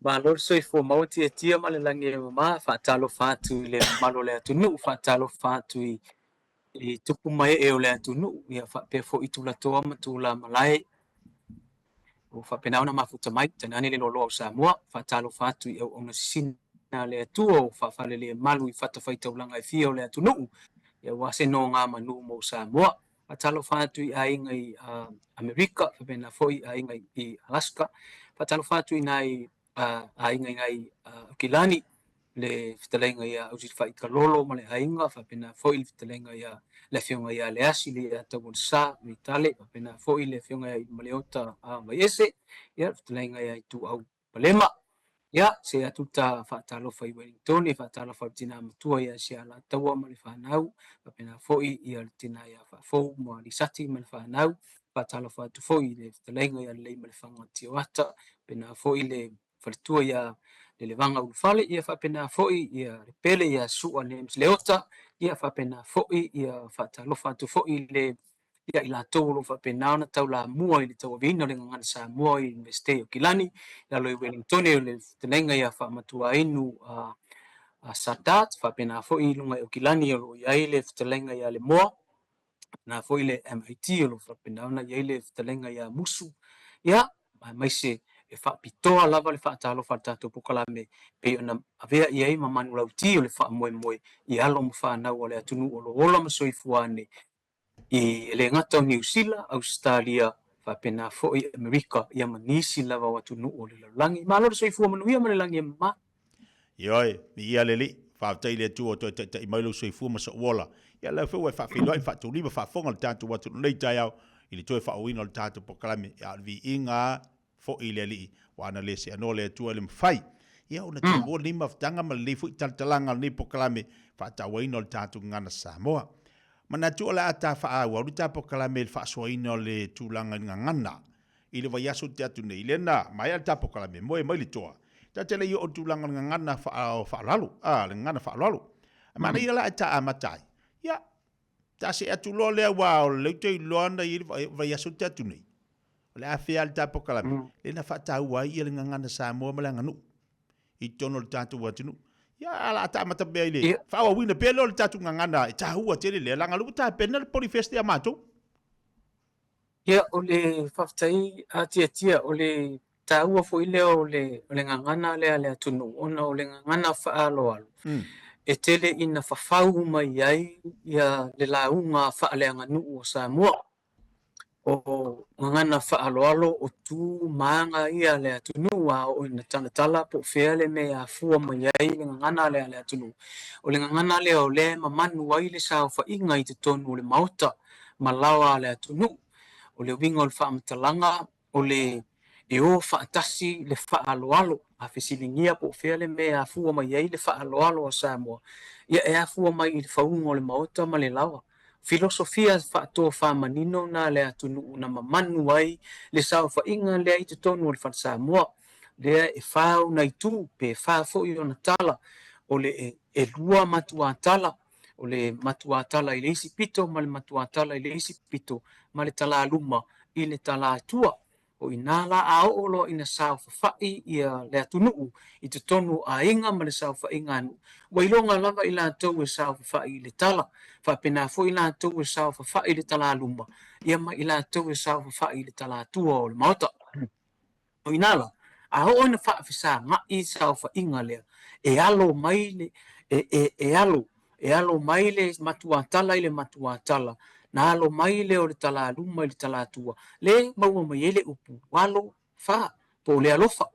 Malo le soifua maua tiatia ma le lagi e mama, faatalofa atu i le mamalu o le atunuu, faatalofa atu i tupu ma ee o le atunuu, ia faapea foi tulatoa ma tulamalae ua faapena ona mafuta mai, tainane le loaloa o Samoa. Faatalofa atu i auauna sisina a le Atua ua faafalelemalu i fatafaitaulaga e fia o le atunuu, ia aua se nogamanu mo Samoa. Faatalofa atu i aiga i Amerika, faapena foi i aiga i Alaska. Faatalofa atu i nai aiga i nai Aukilani, le fetalaiga ia Ausilafai Kalolo ma le aiga, faapena foi le fetalaiga ia le afioga ia Leasi le Iataualesa Vitale, faapena foi le afioga ia Maleota Vaiese, ia le fetalaiga ia Ituau Palema. Ia, see atu ta faatalofa i Wellington, faatalofa i le tina matua ia Sialataua ma le fanau, faapena foi ia le tina ia Faafou ma Lisati ma le fanau, faatalofa atu foi i le fetalaiga ia Leleimalefanga Tioata, faapena foi le faletua ia Lelevaga Ulufale, ia faapena foi ia le pele ia Sua James Leota, ia faapena foi ia faatalofa atu foi i le ia i latou o lo o faapena ona taulamua i le tauaveina o le Gagana Samoa i le Iunivesite o Kilani, i lalo i Wellington o le fetalaiga ia Faamatuainu a Sadat, faapena foi i luga i Aukilani o lo o i ai le fetalaiga ia Lemoa, faapena foi le MIT o lo o faapena ona i ai le fetalaiga ia Musu, ia, aemaise e faapitoa lava le faatalofa a le tatou polokalame e pei ona avea i ai ma manulauti o le faamoemoe i alo ma fanau a le atunuu o lo o ola ma soifua ane i e le gata o Niu Sila, Ausetalia, faapena foi Amerika, ia ma nisi lava o atunuu o le lalolagi. Malo le soifua manuia ma le lagi e mama. Ioe, viia le Alii, faafetai i le Atua ua toe taitai mai lou soifua ma sou ola. Ia lea foi ua e faafeiloai ma faatulima faafofoga le tatou atunuu nei taeao i le toe faaauauina o le tatou polokalame. A o le viiga lava foi i le Alii, ua ana le seanoa le Atua e le mafai. Ia ona toe maua lenei mafutaga ma lenei foi talatalaga o lenei polokalame faatauaina o le tatou gagana Samoa. Manatu o le a ta faaauau le ta polokalame i le faasoaina o le tulaga i le gagana i le vaiaso te atu nei, lea na maea le ta polokalame, moe mai le toa. Ta te le i oo i le tulaga o le gagana faaaloalo, a, le gagana faaaloalo. Manaia la e ta amata ai. Ia, ta see atu loa lea aua o lea ou te iloa na i ai le vaiaso te atu nei. O le a fea le ta polokalame, lea na faataua ai ia le gagana Samoa ma le aganuu i totonu o le tatou atunuu. Ia, a la ta amata pea i le faaauauina pea lea o le tatou gagana e taua tele lea, leaga o lea ua tapena le Polyfest ia matou. Ia, o le faafetai atiatia, o le taua foi lea o le, o le gagana lea a le atunuu, ona o le gagana faaaloalo, e tele ina fafau mai ai ia le lauga faaleaganuu o Samoa. O gagana faaaloalo o tu ma aga ia a le atunuu, a oo ina talatala po o fea le mea e afua mai ai le gagana lea a le atunuu. O le gagana lea o lea e mamanu ai le saofaiga i totonu o le Maota ma laoa a le atunuu. O le uiga o le faamatalaga, o le e o faatasi le faaaloalo. A fesiligia po o fea le mea e afua mai ai le faaaloalo a Samoa, ia e afua mai i le fauga o le Maota ma le laoa. Filosofia faatofamanino na a le atunuu na mamanu ai le saofaiga lea i totonu o le Fale Samoa, lea e fa ona itu pe fa foi ona tala, o le elua matuatala, o le matuatala i le isi pito ma le matuatala i le isi pito ma le talaluma i le talatua. O i ina la a oo loa ina saofafai ia le atunuu i totonu o aiga ma le saofaiga a nuu, ua iloga lava i latou e saofafai i le tala, faapena foi i latou e saofafai i le talaluma, ia ma i latou e saofafai i le talatua o le Maota. O i ina la, a oo ina faafesagaʻi saofaiga lea, e alo mai le, e, e, e alo, e alo mai le matuatala i le matuatala, na alo mai lea o le talaluma i le talatua, le maua mai ai le upu alo fa, po o le alofa.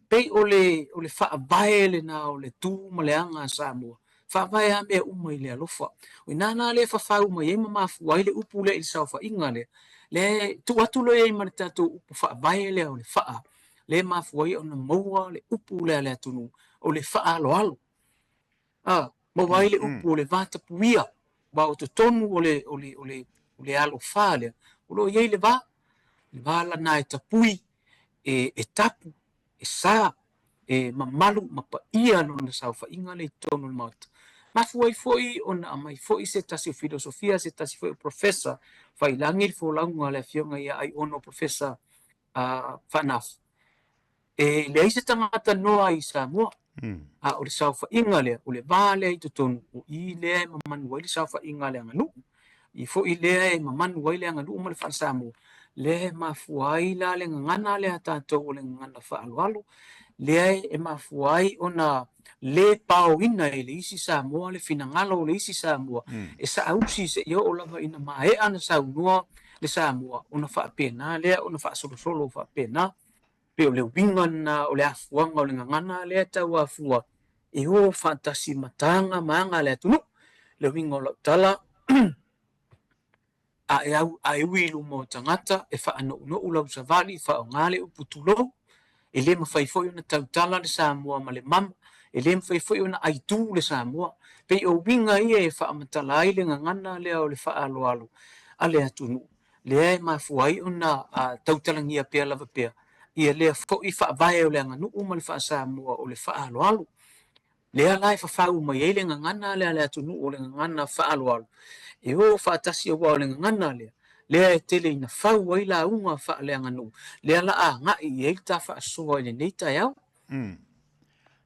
Pei o le, o le faavae lena o le tu ma le aga a Samoa, faavae lava mea uma i le alofa. O i ina la lea e fafau mai ai ma mafua ai le upu lea i le saofaiga lea, lea e tuu atu loa i ai ma le tatou upu faavae lea o le faa, lea e mafua ai ona maua le upu lea a le atunuu, o le faaaloalo. A, maua ai le upu o le vatapuia, aua o totonu o le, o le, o le, o le alofa lea, o lo o i ai le va, le va lana e tapui, e, e tapu, e sa, e mamalu ma paia lona saofaiga lea i totonu o le Maota. Mafua ai foi ona aumai foi se tasi o filosofia, se tasi foi o professor, faiilagi le folauga a le afioga ia Aiono Professor Faanafu. E leai se tagata noa i Samoa, a o le saofaiga lea, o le va lea i totonu, o i lea e mamanu ai le saofaiga a le aganuu, i foi lea e mamanu ai le aganuu ma le faa-Samoa, lea e mafua ai la le gagana lea a tatou o le gagana faaaloalo, lea e mafua ai ona le paoina e le isi Samoa le finagalo o le isi Samoa e saausi seia oo lava ina maea ona saunoa le Samoa, ona faapena lea ona faasolosolo faapena. Pei o le uiga lena o le afuaga o le gagana lea e tau afua e o faatasi ma taga ma aga a le atunuu. Le uiga o lau tala, a e au, a e ui i luma o tagata e faanounou lau savali, faaaoga le upu tulou, e le mafai foi ona tautala le Samoa ma le mama, e le mafai foi ona aitu le Samoa. Pei o uiga ia e faamatala ai le gagana lea o le faaaloalo a le atunuu, lea e mafua ai ona tautalagia pea lava pea ia lea foi faavae o le aganuu ma le faa-Samoa o le faaaloalo. Lea la e fafau mai ai le gagana lea a le atunuu o le gagana faaaloalo e o faatasi aua o le gagana lea, lea e tele ina fau ai lauga faaleaganuu, lea la a agai i ai le ta faasoa i lenei taeao. Mm.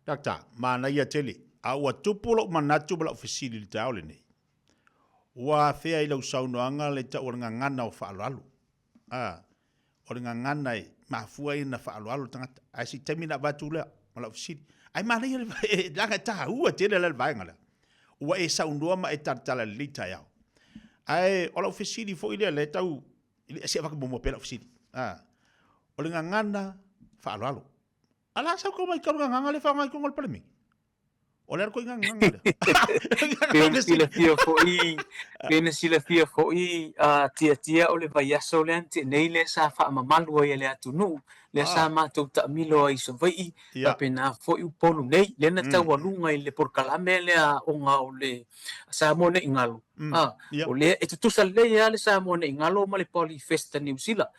Doctor, manaia tele, a ua tupu lou manatu ma lau fesili i le taeao lenei. Ua afea i lau saunoaga le tau o le gagana o faaaloalo. A, o le gagana e mafua ai ona faaaloalo le tagata. Ae se taimi ona avatu lea ma lau fesili. Ae manaia le, leaga e taua tele la le vaega lea. Ua e saunoa ma e talatala lelei taeao. Ae o lau fesili foi lea, lea tau, se avatu muamua pea lau fesili. A, o le gagana faaaloalo. A la sau kau mai kau gagana le faaaoga i totonu o le Palemene? O le a le ituaiga gagana lea? Pei ona silafia foi, pei ona silafia foi a Tiatia o le vaiaso lea na tea nei lea sa faamamalu ai e le atunuu, lea sa matou taamilo ai i Savaii, faapena foi Upolu nei, lea na taualuga i le polokalame lea a aoga o le Samoa Nei Galo. A, o lea e tutusa lelei lava le Samoa Nei Galo ma le Polyfest a Niu Sila.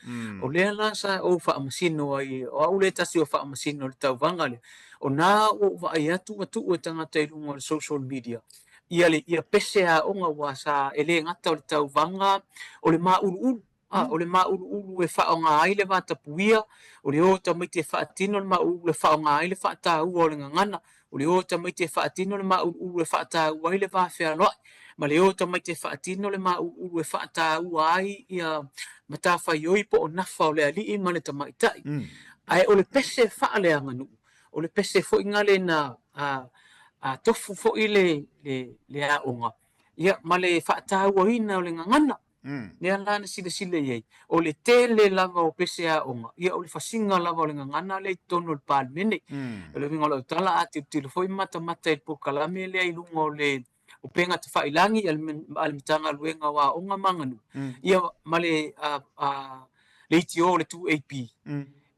O lea la sa ou faamasino ai, o au le tasi o faamasino i le tauvaga lea. O na ua ou vaai atu ua tuu e tagata i luga o le social media ia le ia pese aoga aua sa e le gata o le tauvaga o le māuluulu, a o le māuluulu e faaaoga ai le vatapuia, o le o tamaiti e faatino le māuluulu e faaaoga ai le faataua o le gagana, o le o tamaiti e faatino le māuluulu e faataua ai le va fealoai, ma le o tamaiti e faatino le māuluulu e faataua ai ia matafaioi po o nafa o le alii ma le tamaitai. Ae o le pese faaleaganuu, o le pese foi gale na a tofu foi le le aoga ia ma le faatauaina o le gagana. Lea la na silasila i ai, o le tele lava o pese aoga, ia o le fasiga lava o le gagana lea i totonu o le Palemene. O le uiga o lau tala, a tilotilo foi ma matamata i le polokalame lea i luga o le Upega Tafailagi a le Matagaluega o Aoga ma Aganuu, ia ma le leitio o le 2AP,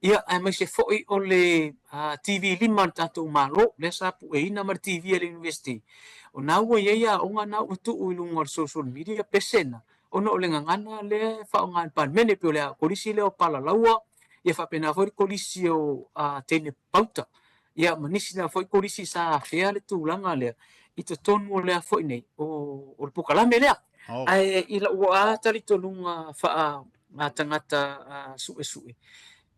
ia aemaise foi o le TV 5 a le tatou Malo, lea sa pueina ma le TV a le University. O na ua i ai aoga na ua tuu i luga o le social media pese na, ona o le gagana lea e faaaoga e le Palemene, pei o le kolisi lea o Palalaua, ia faapena foi le kolisi o Teine Pauta, ia ma nisi lava foi kolisi sa afea le tulaga lea i totonu o lea foi nei o le polokalame lea. Ae i lou lava talitonuga faa tagata suesue,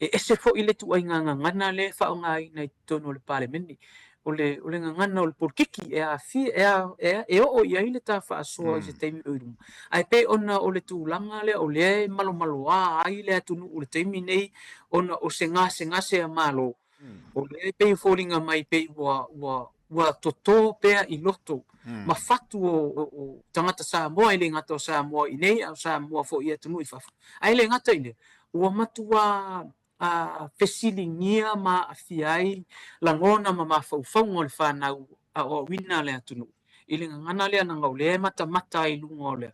e ese foi le ituaiga gagana lea e faaaogaina i totonu o le Palemene. O le o le gagana o le polokiki e aafia e oo i ai le ta faasoa i se taimi o i luma. Ae pei ona o le tulaga lea o lea e malomaloa ai le atunuu i le taimi nei ona o se gasegase a Malo, O lea e pei e foliga mai pei ua, ua, ua totō pea i loto ma fatu o, o, o tagata Samoa, e le gata o Samoa i nei, a o Samoa foi i atunuu i fafo. Ae le gata i lea, ua matuā a, fesiligia ma aafia ai lagona ma mafaufauga o le fanau aoaoina a le atunuu i le gagana lea leaga o lea e matamata ai i luga o le,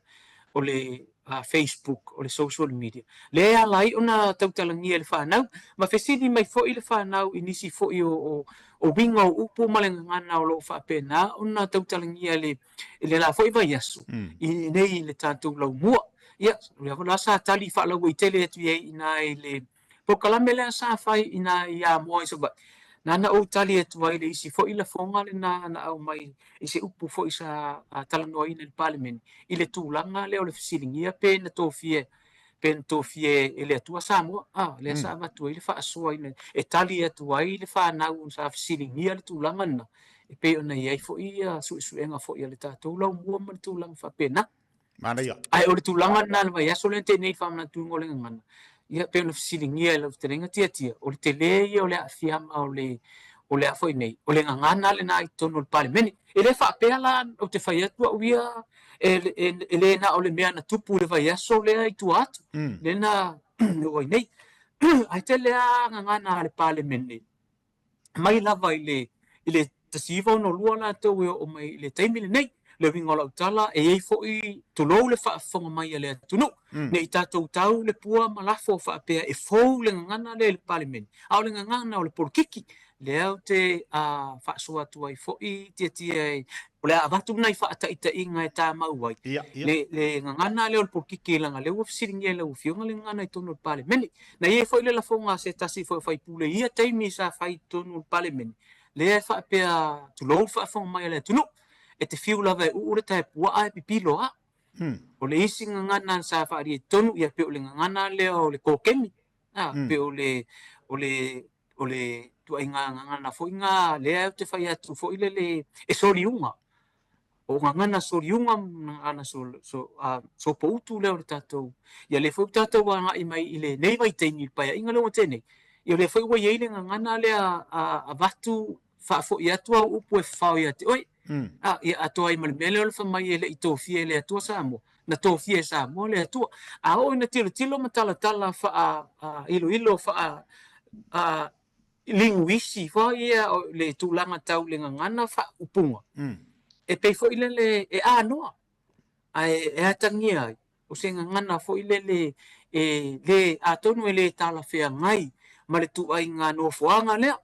o le Facebook, o le social media, lea e ala ai ona tautalagia e le fanau, ma fesili mai foi le fanau i nisi foi o uiga o upu ma le gagana o lo o faapena ona tautalagia i le la foi vaiaso i inei i le tatou laumua. Ia, o lea foi la sa tali faalauaitele atu i ai i ina i le polokalame lea sa fai i ina i Amoa i Savaii, na na ou tali atu ai i le isi foi lafoga lena na aumai i se upu foi sa talanoaina i le Palemene i le tulaga lea o le fesiligia pe na tofia Pe na tofia e le Atua Samoa, a, lea sa avatu ai le faasoa ina e tali atu ai le fanau sa fesiligia le tulaga lena, e pei ona i ai foi ia suesuega foi a le tatou laumua ma le tulaga faapena. Manaia. Ae o le tulaga lena i le vaiaso lea na tea nei i le faamanatuina o le gagana, ia pei ona fesiligia e lau fetalaiga Tiatia, o le tele ia o le aafiaga o le o le a foi nei, o le gagana lena i totonu o le Palemene. E le faapea la ou te fai atu au ia e le na o le mea na tupu i le vaiaso lea i tua atu, lea na oo ai nei. Ae tele lava gagana a le Palemene mai lava i le i le 1962 latou e oo mai i le taimi lenei. Le uiga o lau tala, e i ai foi, tulou le faafofoga mai a le atunuu, ne i tatou tau le pua ma lafo faapea e fou le gagana lea i le Palemene, a o le gagana o le polokiki, lea ou te faasoa atu ai foi Tiatia o le a avatu nai faataitaiga e tamau ai le gagana lea o le polokiki leaga lea ua fesiligia e lau Afioga le gagana i totonu o le Palemene. Na i ai foi le lafoga a se tasi foi o faipule i ia taimi sa fai i totonu o le Palemene, lea e faapea, tulou le faafofoga mai a le atunuu, e te fiu lava e uu le tae puaa ae pipilo lava. O le isi gagana sa faaalia i totonu, ia pei o le gagana lea o le kokemi, pei o le o le o le ituaiga gagana foi na lea ou te fai atu foi lele e soliuga. O gagana soliuga ma gagana sopoutu lea o le tatou, ia lea foi ua tatou agai mai i lenei vaitaimi i le Paeaiga lea ua tea nei, ia lea foi ua i ai le gagana lea a avatu faafoi atu au upu e fafao ia te oe. Ia atoa ai ma le mea lea o le fai mai e le i tofia e le Atua Samoa, na tofia e Samoa le Atua. A oo ina tilotilo ma talatala faa iloilo faa linguisi foi ia o le tulaga tau le gagana faaupuga, e pei foi lele e anoa, ae e atagia ai o se gagana foi lele e le, atonu e le talafeagai ma le tuaiga nofoaga lea,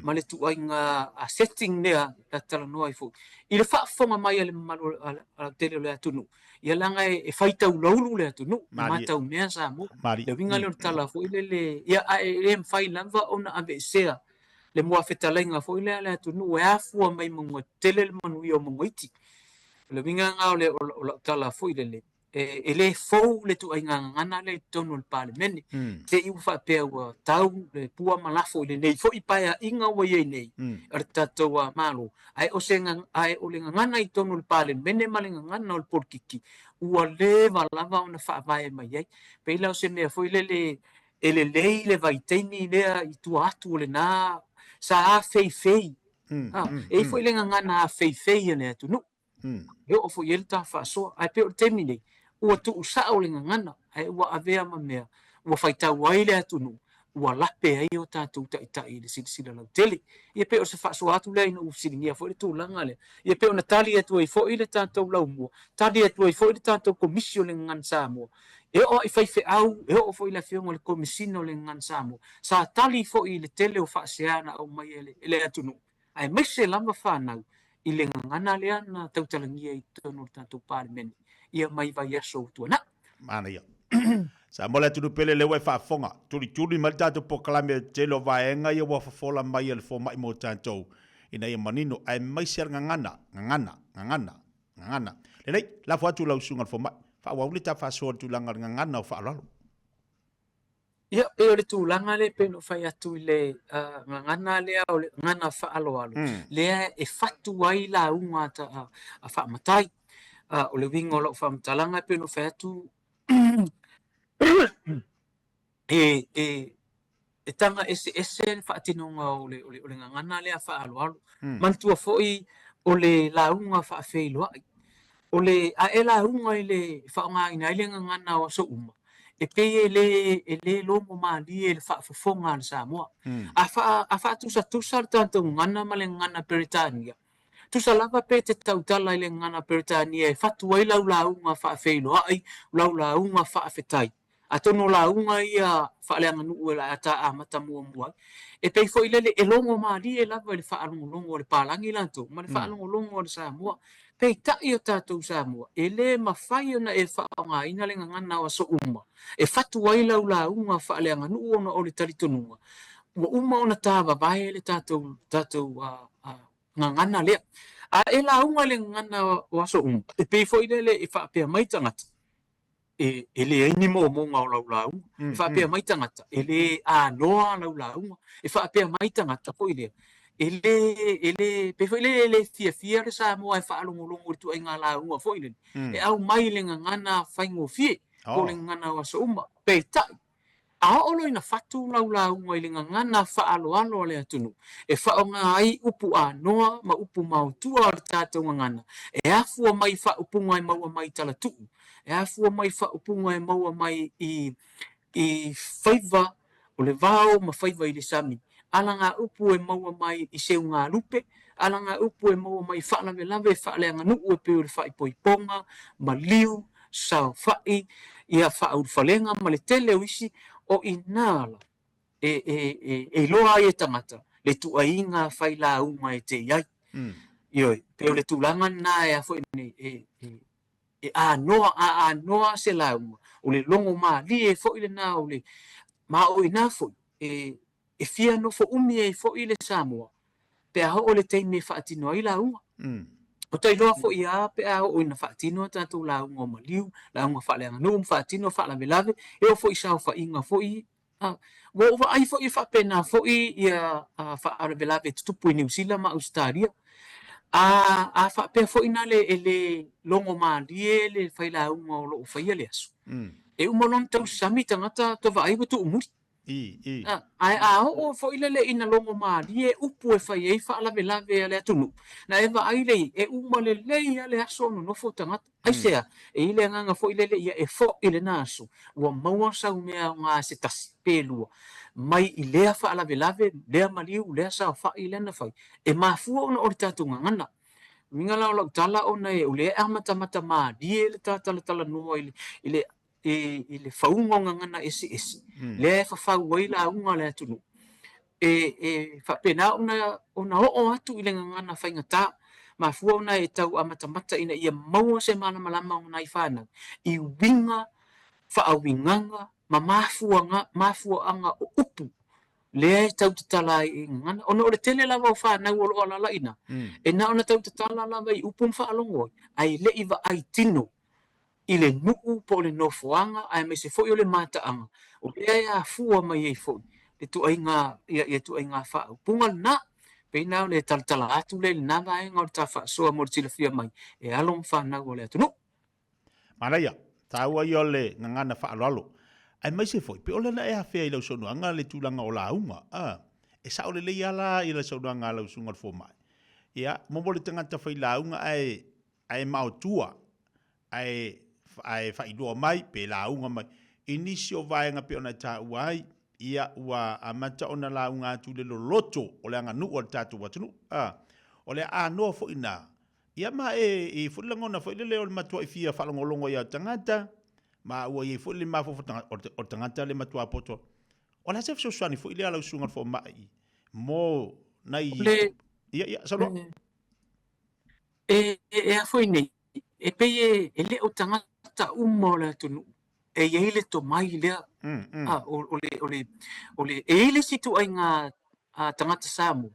ma le tuaiga setting lea ta te talanoa ai foi. I le faafofoga mai a le mamalu lautele o le atunuu, ia leaga e faitau laulu le atunuu, e matau mea Samoa. Le uiga lea o le tala foi lele, ia ae le mafai lava ona aveesea le muafetalaiga foi lea a le atunuu e afua mai mauga tetele le manuia o mauga iti. O le uiga lena o lau tala foi lele, e le fou le ituaiga gagana lea i totonu o le Palemene. Te i ua faapea ua tau le pua ma lafo i lenei foi paeaiga ua i ai nei a le tatou Malo, ae o se ae o le gagana i totonu o le Palemene ma le gagana o le polokiki, ua leva lava ona faavae mai ai. Pei la o se mea foi lele e lelei le vaitaimi lea i tua atu o lena sa afeifei. E i ai foi le gagana afeifei a le atunuu. E oo foi i ai le ta faasoa. Ae pei o le taimi nei, ua tuusao le gagana, ae ua avea ma mea ua faitau ai le atunuu, ua lape ai o tatou taitai i le silasila lautele. Ia pei o se faasoa atu lea ina ua fesiligia foi le tulaga lea. Ia pei ona tali atu ai foi le tatou laumua, tali atu ai foi le tatou Komisi o le Gagana Samoa. E oo i faifeau, e oo foi i le Afioga i le Komesina o le Gagana Samoa, sa tali foi i le tele o faasea na aumai e le atunuu, aemaise lava fanau i le gagana lea na tautalagia i totonu o le tatou Palemene ia mai vaiaso ua tuanai. Manaia. Samoa le atunuu pele lea ua e faafofoga, tulituli mai le tatou polokalame o le tele o vaega ia ua fofola mai e le fomai mo tatou ina ia manino aemaise le gagana, gagana, gagana, gagana. Lelei, lafo atu lau susuga i le fomai, faaauau le ta faasoa i le tulaga o le gagana o faaaloalo. Ia, pei o le tulaga lea pei ona ou fai atu i le gagana lea o le gagana faaaloalo, lea e fatu ai lauga a faamatai. O le uiga o lau faamatalaga pei ona ou fai atu, e taga eseese le faatinoga o le gagana lea faaaloalo. Manatua foi o le lauga faafeiloai, o le a e lauga i le faaaogaina ai le gagana o aso uma, e pei e le e le logo malie i le faafofoga a le Samoa. A faatusatusa le tatou gagana ma le gagana Peretania, tusa lava pe te tautala i le gagana Peretania e fatu ai lau lauga faafeiloai, lau lauga faafetai, Atonu o lauga ia faaleaganuu e a ta amata muamua ai, e pei foi lele e logo malie lava i le faalogologo a le palagi latou ma le faalogologo a le Samoa. Peitai o tatou Samoa, e le mafai ona e faaaogaina le gagana o aso uma e fatu ai lau lauga faaleaganuu ona o le talitonuga ua uma ona tavavae le tatou tatou gagana lea. A e lauga i le gagana o aso uma, e pei foi lele e faapea mai tagata. e, e leai ni momoga o lau lauga. E faapea mai tagata, e le anoa lau lauga. E faapea mai tagata foi lea, e le, e le, pei foi lele e le fiafia le Samoa e faalogologo i le ituaiga lauga foi lele, e aumai le gagana faigofie, po o le gagana o aso uma. Peitai, a oo loa ina fatu lau lauga i le gagana faaaloalo a le atunuu, e faaaoga ai upu anoa ma upu maotua o le tatou gagana, e afua mai i faaupuga e maua mai i talatuu, e afua mai i faaupuga e maua mai i i faiva o le vao ma faiva i le sami, alagaupu e maua mai i seugalupe, alagaupu e maua mai i faalavelave faaleaganuu e pei o le faaipoipoga, maliu, saofai, ia faaulufalega ma le tele o isi, o i ina la e, e, e, e iloa ai e tagata le ituaiga failauga e te i ai. Ioe, pei o le tulaga lena e a foi nei, e, e, e anoa, a anoa se lauga, o le logo malie foi lena o le, ma o i ina foi e, e fia nofo umi ai foi le Samoa pe a oo le taimi e faatino ai lauga. Ua ta iloa foi lava pe a oo ina faatino a tatou lauga o maliu, lauga faaleaganuu ma faatino faalavelave, e oo foi i saofaiga foi. Ua ou vaai foi e faapena foi ia faalavelave e tutupu i Niu Sila ma Ausetalia. A, a faapea foi nale e le logo malie le failauga o lo o faia le aso, e uma loa ona tausami tagata toe vaai ua tuumuli. I, i. A, ae a oo foi lele ina logo malie upu e fai ai faalavelave a le atunuu, na e vaai lea e uma lelei lava le aso o nonofo tagata. Aisea? E i ai le agaga foi lele ia e foi lena aso, ua maua sau mea aoga se tasi pe lua mai i lea faalavelave, lea maliu, lea saofai, lea na fai, e mafua ona o le tatou gagana. Uiga la o lau tala ona e o lea e amatamata malie le ta talatalanoa i le, i le i le fauga o gagana eseese, lea e fafau ai lauga a le atunuu, e, e faapena ona, ona oo atu i le gagana faigata, mafua ona e tau amatamata ina ia maua se malamalama o nai fanau i uiga, faauigaga ma mafuaga, mafuaaga o upu lea e tau tatala ai i gagana. Ona o le tele lava o fanau o lo o alaala i ina, e na ona tau tatala lava i upu ma faalogo ai, ae le i vaai tino i le nuu po o le nofoaga aemaise foi o le mataaga o lea e afua mai ai foi le ituaiga, ia, ia ituaiga faaupuga lena. Pei na o le talatala atu lea i lena vaega o le ta faasoa mo le silafia mai e alo ma fanau a le atunuu. Manaia, taua ia o le gagana faaaloalo. Aemaise foi, pe ole na e afea i lau saunoaga le tulaga o lauga, a, e sao lelei lava la i le saunoaga a lau susuga i le fomai. Ia, momo le tagata failauga ae ae maotua, ae, ae faailoa mai pe lauga mai i nisi o vaega pei ona e taua ai, ia ua amata ona lauga atu i le loloto o le aganuu a le tatou atunuu. A, o le aanoa foi na, ia ma e i ai foi le lagona foi lele o le matuai fia faalogologo ia tagata, ma ua i ai foi le mafaufau o le tagata le matua poto. O le a se fesoasoani foi lea a lau susuga i le fomai mo nai... Le... Ia, ia, saunoa. E, e a foi nei, e pei e, e le o tagata uma o le atunuu e i ai le tomai lea. A, o, o le, o le, o le, e i ai le isi ituaiga a, tagata Samoa,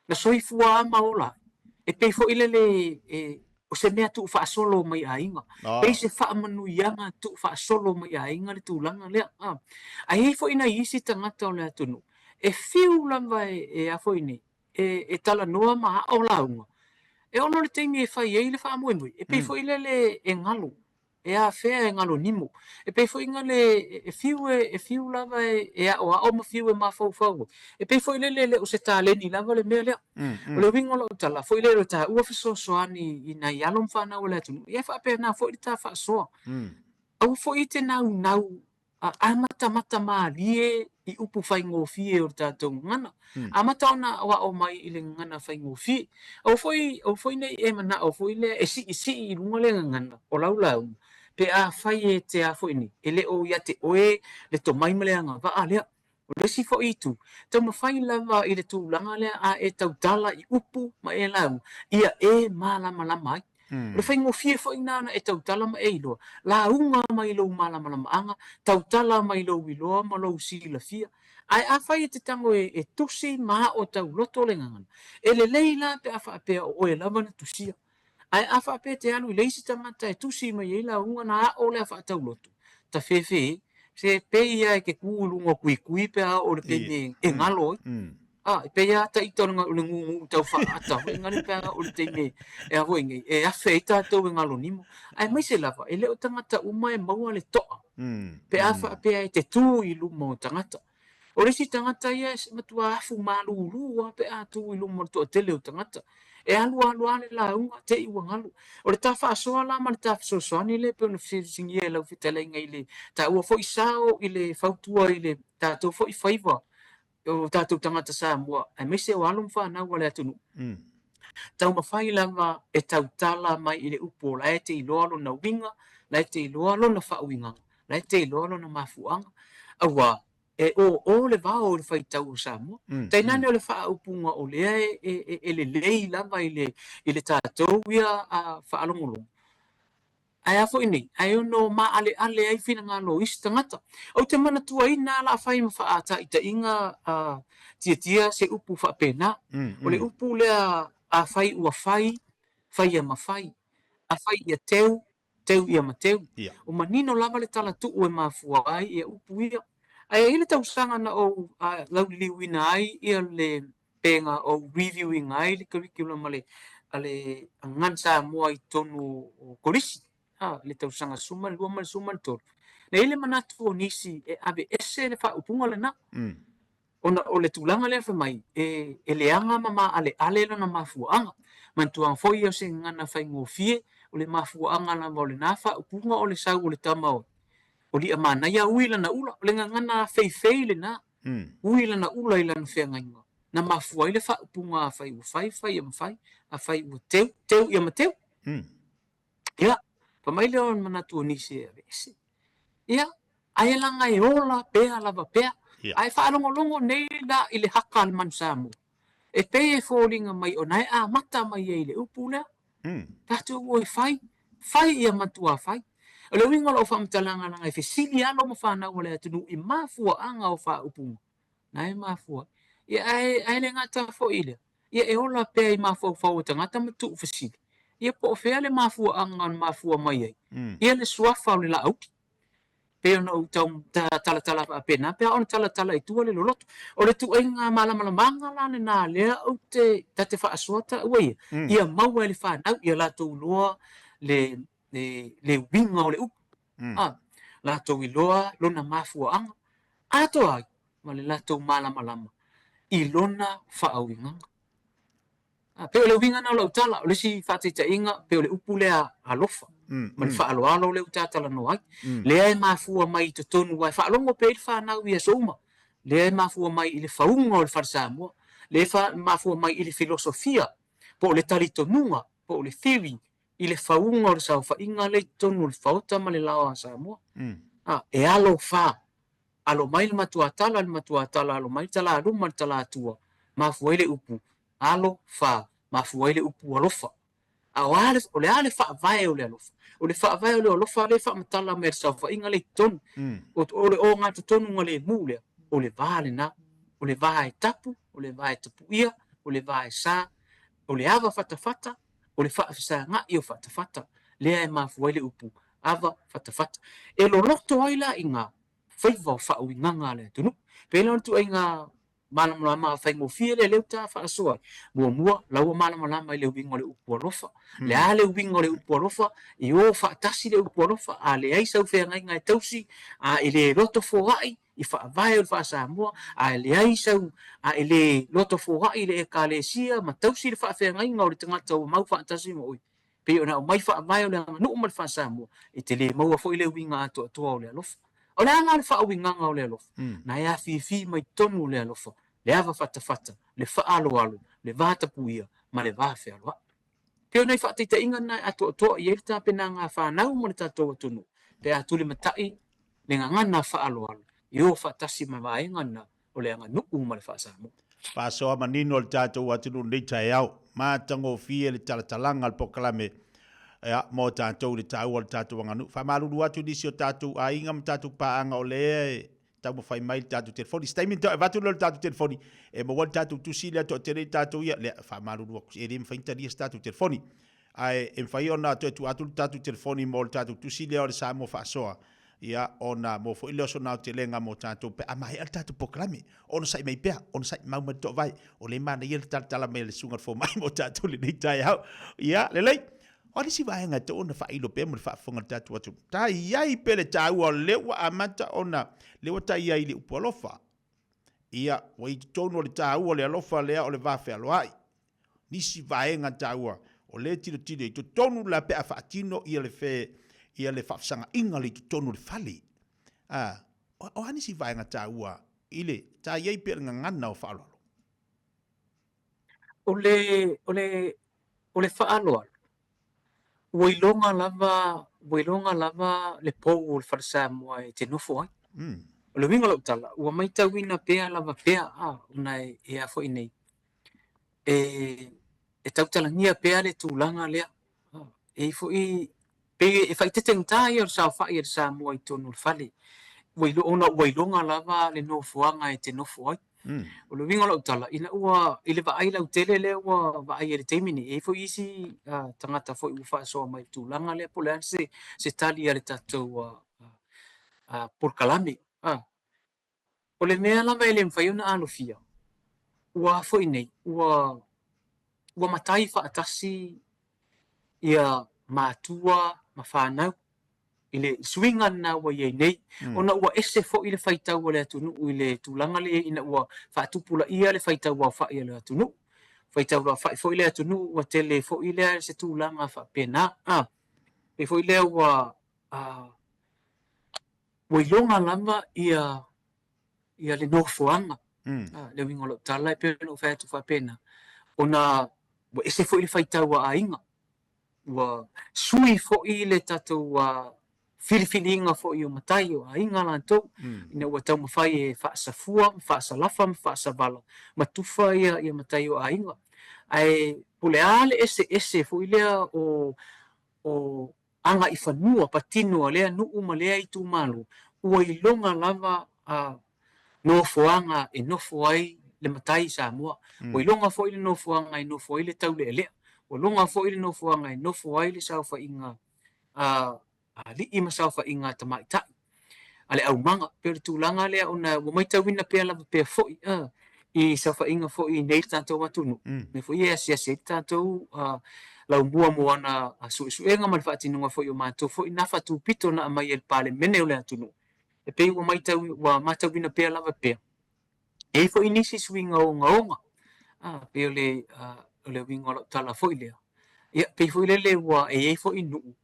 na soifua lava ma ola ai. E pei foi lele e, o se mea tuufaasolo mai aiga. Pei se faamanuiaga tuufaasolo mai aiga le tulaga lea. A, ae i ai foi nai isi tagata o le atunuu, e fiu lava e, e a foi nei, e, e talanoa ma ao lauga, e ono le taimi e fai ai le faamoemoe, e pei foi lele e galo, e afea e galo nimo. E pei foi gale e fiu e, e fiu lava e, e aoao ma fiu e mafaufau ai. E pei foi lele e le o se taleni lava le mea lea. O le uiga o lau tala, foi lele o taua fesoasoani i nai alo ma fanau a le atunuu, ia e faapena foi le ta faasoa. Aua foi e te naunau A amatamata malie i upu faigofie o le tatou gagana. Amata ona aoao mai i le gagana faigofie. Aua foi, aua foi ne i e manao foi lea e siisii i luga le gagana o lau lauga, pe afai e te a foi nei, e le o ia te oe le tomai ma le agavaa lea. O le isi foi itu, taumafai lava i le tulaga lea a e tautala i upu ma e lauga, ia e malamalama ai. O le faigofie foi lena ona e tautala ma e iloa, lauga mai lou malamalamaaga, tautala mai lou iloa ma lou silafia. Ae afai e te tago e tusi ma ao tauloto le gagana, e lelei la pe a faapea o oe lava na tusia. Ae a faapea e te alu i le isi tagata e tusi mai ai lauga ona ao lea faatauloto, tafefe, se pei lava e te tu i luga o tuitui pe a oo i le taimi e galo ai. A, e pei lava ta ita o le gugu tau faaata foi gale pe a oo i le taimi e a foi nei, e afe ai tatou e galo nimo. Aemaise lava, e le o tagata uma e maua le toa pe a faapea e te tu i luma o tagata. O le isi tagata ia e matua afu malulu lava pe a tu i luma o le toatele o tagata. E alu alu lava le lauga, te i ua galu. O le ta faasoa la ma le ta fesoasoani lea e pei ona fesiligia e lau fetalaiga i le taua foi sao i le fautua i le tatou foi faiva o tatou tagata Samoa aemaise o alo ma fanau a le atunuu. Taumafai lava e tautala mai i le upu o la e te iloa lona uiga, la e te iloa lona faauigaga, la e te iloa lona mafuaaga, auā e ō le vao i le faitau o Samoa. Tainane o le faaupuga o lea e lelei lava i le tatou ia faalogologo. Ae a foi nei, ae ono maaleale ai finagalo o isi tagata. Ou te manatuaina lava la fai ma faataitaiga a Tiatia se upu faapena. O le upu lea afai ua fai, faia ma fai. Afai ia teu, teu ia ma teu. Ua manino lava le tala tuu e mafua ai ia upu ia. Ae i ai le tausaga na ou lauliliuina ai ia le pe na ou review ina ai le curriculum a le a le Agan Samoa i totonu o Kolisi a le tausaga 12 ma le 13. Na i ai le manatu o nisi e aveese le faaupuga lena. Ona o le tulaga lea fai mai e leaga ma maaleale lona mafuaaga. Manatuaga foi ia o se gagana faigofie, o le mafuaaga lava o lena faaupuga o le sau o le tama o Liamanaia ui lana ula. O le gagana feifei lena. Ui lana ula i lana feagaiga, na mafua ai le faaupuga afai ua fai, fai ia ma fai, afai ua teu, teu ia ma teu. Ia, fai mai lea o le manatu o nisi e aveese. Ia, ae laga e ola pea lava pea. Ae faalogologo nei la i le haka a le manu Samoa, e pei e foliga mai ona e amata mai ai i le upu lea, Tatou o e fai, fai ia matua fai. O le uiga o lau faamatalaga leaga e fesili alo ma fanau a le atunuu i mafuaaga o faaupuga na e mafua ai. Ia ae, ae le gata foi i lea, ia e ola pea i mafaufau o tagata ma tuufesili, ia po o fea le mafuaaga na mafua mai ai ia le suafa o le Laauli. Pei ona ou tau talatala faapena pe a ona talatala i tua le loloto. O le tuaiga malamalamaga la lena lea ou te ta te faasoa taua ia, ia maua e le fanau ia latou iloa le le uiga o le upu. A, latou iloa lona mafuaaga atoa ai ma le latou malamalama i lona faauigaga. A, pei o le uiga lena o lau tala, o le isi faataitaiga, pei o le upu lea alofa, ma le faaaloalo lea ua ta talanoa ai. Lea e mafua mai i totonu, aua e faalogo pea i le fanau i aso uma, lea e mafua mai i le fauga o le fale Samoa, lea e mafua mai i le filosofia, po o le talitonuga, po o le theory i le fauga o le saofaiga lea i totonu o le Faota ma le Laoa a Samoa. A, e alofa Alo mai le matuatala, le matuatala alo mai le talaluma, le talatua, mafua ai le upu alo, fa, mafua ai le upu alofa. A o a le, o le a le faavae o le alofa? O le faavae o le alofa lea e faamatala mai e le saofaiga lea i totonu. O, o le ogatotonu lemu lea, o le va lena. O le va e tapu, o le va e tapuia, o le va e sa, o le ava fatafata, o le faafesagai o fatafata, lea e mafua ai le upu ava fatafata. E loloto ai la i ngā faiva o faauigaga a le atunuu. Pei la o le tuaiga malamalama faigofie lea lea ua ta faasoa ai. Muamua, la ua malamalama i le uiga o le upu alofa. Le a le uiga o le upu alofa? I o faatasi le upu alofa, a leai sau feagaiga e tausi, a e le loto foai i faavae o le faa-Samoa, a e leai sau, a e le loto foai i le Ekalesia ma tausi le faafeagaiga o le tagata ua mau faatasi ma oe, pei ona aumai faavae o le aganuu ma le faa-Samoa, e te le maua foi le uiga atoatoa o le alofa. O le a la le faauigaga o le alofa? Na e afifi mai totonu o le alofa, le ava fatafata, le faaaloalo, le vatapuia ma le va fealoai. Pei o nai faataitaiga na e atoatoa i ai le tapenaga a fanau ma le tatou atunuu pe a tulimatai le gagana faaaloalo i o faatasi ma vaega na o le aganuu ma le faa-Samoa. Faasoa manino le tatou atunuu i lenei taeao. Matagofie le talatalaga o le polokalame ia, mo tatou i le taua o le tatou aganuu. Faamalulu atu i nisi o tatou aiga ma tatou paaga o lea e taumafai mai le tatou telefoni. Se taimi ona toe avatu lea o le tatou telefoni e maua ai le tatou tusi lea toatele i tatou ia. Lea, faamalulu atu, e le mafai ona talia se tatou telefoni. Ae e mafai ona toe tuu atu le tatou telefoni mo le tatou tusi lea o le Samoa Faasoa. Ia, ona maua foi lea o sona aotelega mo tatou pe a maea le tatou polokalame. Onosai mai pea, onosai mau mai le toavae. O lea e manaia le talatala mai a le susuga i le fomai mo tatou i lenei taeao. Ia, lelei. O a nisi vaega e tatau ona faailo pea mo le faafofoga a le tatou atunuu? Ta i ai pea le taua o lea ua amata ona, lea ua ta i ai i le upu alofa. Ia, ua i totonu o le taua o le alofa lea o le va fealoai. Nisi vaega taua o lea e tilotilo i totonu la pe a faatino ia le fe, ia le faafesagaiga le i totonu o le fale. A, o a nisi vaega taua i le ta i ai pea le gagana o faaaloalo? O le, o le, o le faaaloalo, ua iloga lava, ua iloga lava le pou o le fale Samoa e te nofo ai. O le uiga o lau tala, ua matauina pea lava pea, a, ona e, e a foi nei, e, e tautalagia pea le tulaga lea. E i ai foi, pei e faaeteetegata ia o le saofai a le Samoa i totonu o le fale, ua ilo, ona ua iloga lava le nofoaga e te nofo ai. O le uiga o lau tala, ina ua, i le vaai lautele lea ua vaai ai i le taimi nei, e i ai foi isi tagata foi ua faasoa mai i le tulaga lea po o le a se, se tali a le tatou polokalame. O le mea lava e le mafai ona alofia, ua a foi nei, ua, ua matai faatasi ia matua ma fanau i le suiga lena ua i ai nei, ona ua ese foi le faitau a le atunuu i le tulaga lea ina ua faatupulaia le faitau aofai a le atunuu. Faitau aofai foi le atunuu ua tele foi lea se tulaga faapena. A, pei foi lea ua a, ua iloga lava ia ia le nofoaga. Mm. Le uiga o lau tala e pei ona ou fai atu faapena, ona ua ese foi le faitau a aiga. Ua sui foi le tatou filifiliga foi o matai o aiga latou, mm. ina ua taumafai e faasafua, ma faasalafa ma faasavala ma tufa ia, ia matai o aiga. Ae po o le a le eseese foi lea o, o agaifanua patino a lea nuu ma lea itumalo, ua iloga lava a nofoaga e nofo ai le matai i Samoa. Ua iloga foi le nofoaga e nofo ai le taulealea. Ua iloga foi le nofoaga e nofo ai le saofaiga a alii ma saofaiga a tamaitai a le aumaga. Pei o le tulaga lea ona ua matauina pea lava pea foi i saofaiga foi i nei le tatou atunuu, mea foi ia e asiasi ai le tatou laumua mo ana suesuega ma le faatinoga foi o matou foi nafa tupito na aumai e le Palemene o le atunuu. E pei ua matau, ua matauina pea lava pea, e i ai foi nisi suiga ogaoga, pei o le, o le uiga o lau tala foi lea. Ia, pei foi lele ua e i ai foi nuu,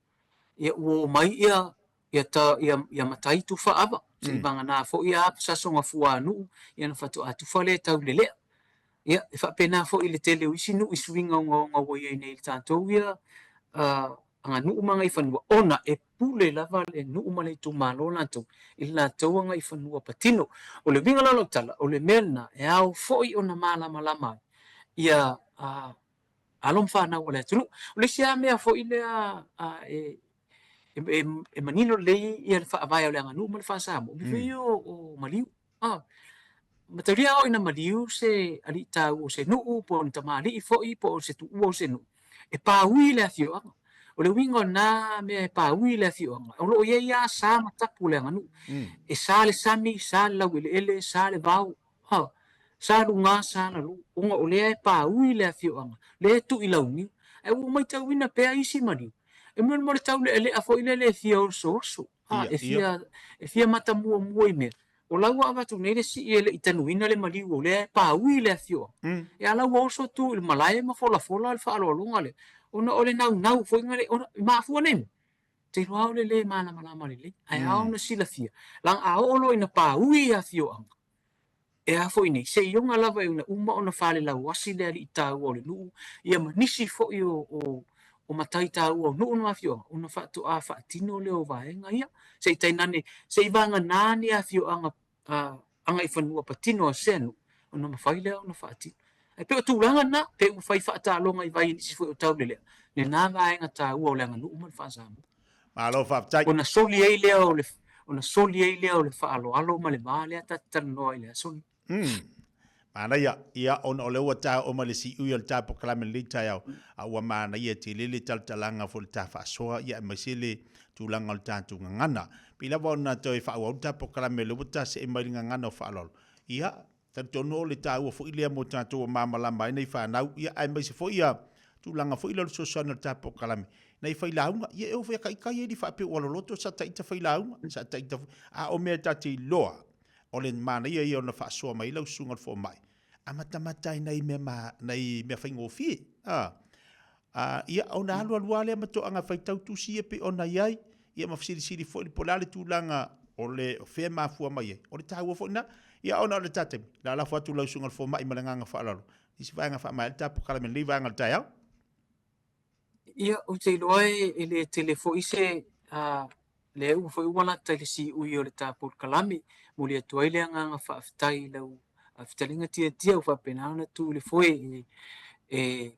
ia ua omai ia ia ta ia ia matai tufa ava, se'i vagana foi a sasoga fuanuu, ia ona faatoa tufa lea taulelea. Ia, e faapena foi i le tele o isi nuu i suiga ogaoga ua i ai nei i le tatou ia aganuu ma agaifanua, ona e pule lava le nuu ma le itumalo latou i le latou agaifanua patino. O le uiga la o lau tala, o le mea lena e ao foi ona malamalama ai ia alo ma fanau a le atunuu. O le isi lava mea foi lea e e manino lelei ia le faavae o le aganuu ma le faa-Samoa, o mea foi ia o maliu. Mataulia a oo ina maliu se alii taua o se nuu po o ni tamalii foi po o se tuua o se nuu, e paui le afioaga. O le uiga o lena mea e paui le afioaga, o lo o i ai lava sa ma tapu o le aganuu. E sa le sami, sa le laueleele, sa le vao, sa luga, sa lalo, ona o lea e paui le afioaga, lea e tuu i launiu. Ae ua matauina pea isi maliu, e mo le taulealea foi lele e fia osooso. E fia, e fia matamuamua i mea. O la ua avatu nei le sii e le i tanuina le maliu o lea e paui le afioaga. E a la ua oso tu i le malae ma folafola le faaaloaloga lea, ona o le naunau foi na le, ona, e mafua nei mea, ou te iloa o le lē malamalama lelei, ae ao ona silafia, leaga a oo loa ina paui afioaga, E a foi nei, seiloga lava ina uma ona falelauasi le alii taua o le nuu, ia ma nisi foi o, o, o matai taua o nuu ma afioaga, ona faatoa faatino lea o vaega ia. Se i tainane, se i vagana ni afioaga a, agaifanua patino a sea nuu, ona mafai lea ona faatino. Ae pei o tulaga na, pei ua fai faataaloga i vai e nisi foi o taulelea, lena vaega taua o le aganuu ma le faa-Samoa. Malo faafetai. Ona soli ai lea o le ona soli ai lea o le faaaloalo ma le va lea ta te talanoa ai i le aso lenei. Mm. Manaia, ia, ona o lea ua ta oo mai le siui o le ta polokalame i lenei taeao, a ua manaia tele le talatalaga foi o le ta faasoa, ia aemaise le tulaga o le tatou gagana. Pei lava ona toe faaauau le ta polokalame o lea ua ta see mai i le gagana o faaaloalo, ia, talitonu o le taua foi lea mo tatou ua malamalama ai nai fanau, ia aemaise foi ia tulaga foi lea o le fesoasoani o le ta polokalame, nai failauga, ia e oo foi ia ita ia e le faapea ua loloto sa ta ita failauga, sa ta ita foi, a o mea ta te iloa, o le manaia ia ona faasoa mai lau susuga i le fomai, amatamata ai nai mea ma, nai mea faigofie, a, a, ia ona alu alu lava lea ma toaga faitau tusi ia pei ona i ai, ia ma fesilisili foi po o le a le tulaga o le o fea e mafua mai ai, o le taua foi lena. Ia ona o le ta taimi, o le a lafo atu i lau susuga i le fomai ma le agaga faaaloalo, nisi vaega faamaea le ta polokalame i lenei vaega o le taeao. Ia, ou te iloa e le tele foi se lea ua foi ua lata i le siui o le ta polokalame. Momoli atu ai le agaga faafetai i lau fetalaiga Tiatia ua faapena ona tu i le foe e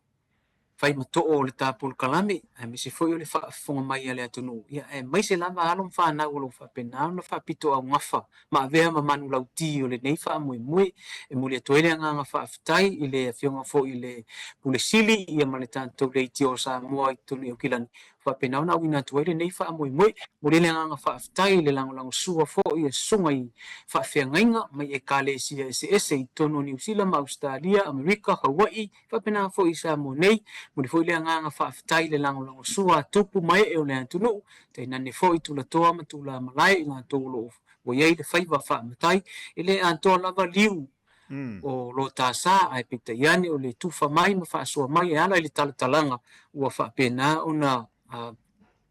fai ma too o le ta polokalame, aemaise foi o le faafofoga mai a le atunuu, ia aemaise lava alo ma fanau o lo o faapena ona faapitoaugafa ma avea ma manulauti o lenei faamoemoe. E momoli atu ai le agaga faafetai i le Afioga foi i le Pule Sili ia ma le tatou Leitio o Samoa i totonu i Aukilani, ua faapena ona auina atu ai lenei faamoemoe. E momoli ai le agaga faafetai i le lagolagosua foi a susuga i faafeagaiga mai Ekalesia eseese i totonu o Niu Sila ma Ausetalia, Amerika, Hawaii, faapena foi i Samoa nei. Momoli foi le agaga faafetai i le lagolagosua a tupu ma ee o le atunuu, tainane foi tulatoa ma tulamalae i latou o lo o ua i ai le faiva faamatai, e le atoa lava liu o lo ta sa, ae peitai ane o le tufa mai ma faasoa mai e ala i le talatalaga ua faapena ona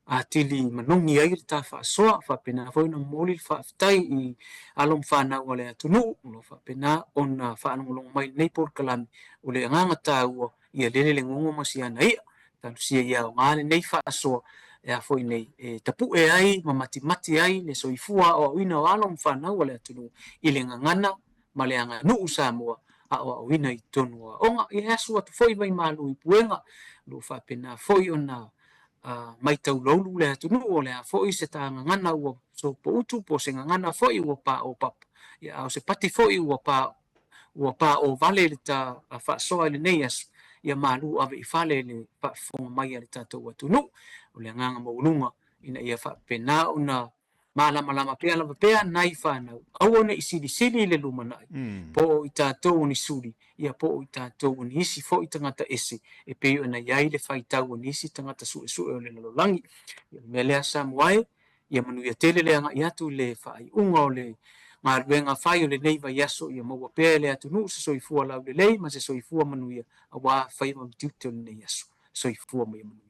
atili manogi ai le ta faasoa. Faapena foi ona momoli le faafetai i alo ma fanau a le atunuu o lo o faapena ona faalogologo mai i lenei polokalame. O le agaga taua ia lele le gogo ma siana i'a, talosia ia aoga lenei faasoa e a foi nei e tapue ai ma matimati ai le soifua aoaoina o alo ma fanau a le atunuu i le gagana ma le aganuu Samoa aoaoina i totonu o aoga. Ia e asu atu foi vaimalu i puega, o lo o faapena foi ona matau loulu le atunuu, o le a foi se ta gagana ua sopoutu po o se gagana foi ua paopapa, ia a o se pati foi ua pa ua paovale le ta faasoa i lenei aso, ia malu ave i fale le faafofoga mai a le tatou atunuu. O le agaga maualuga ina ia faapena ona malamalama pea lava pea nai fanau, aua ne i silisili i le lumanai, po o i tatou o ni suli, ia po o i tatou o ni isi foi tagata ese e pei ona i ai le faitau o nisi tagata suesue o le lalolagi. Ia o le mea lea Samoa e, ia manuia tele le agai atu i le faaiuga o le galuega fai o lenei vaiaso, ia maua pea e le atunuu se soifua laulelei ma se soifua manuia aua faiva ma tiute o lenei aso. Soifua ma ia manuia.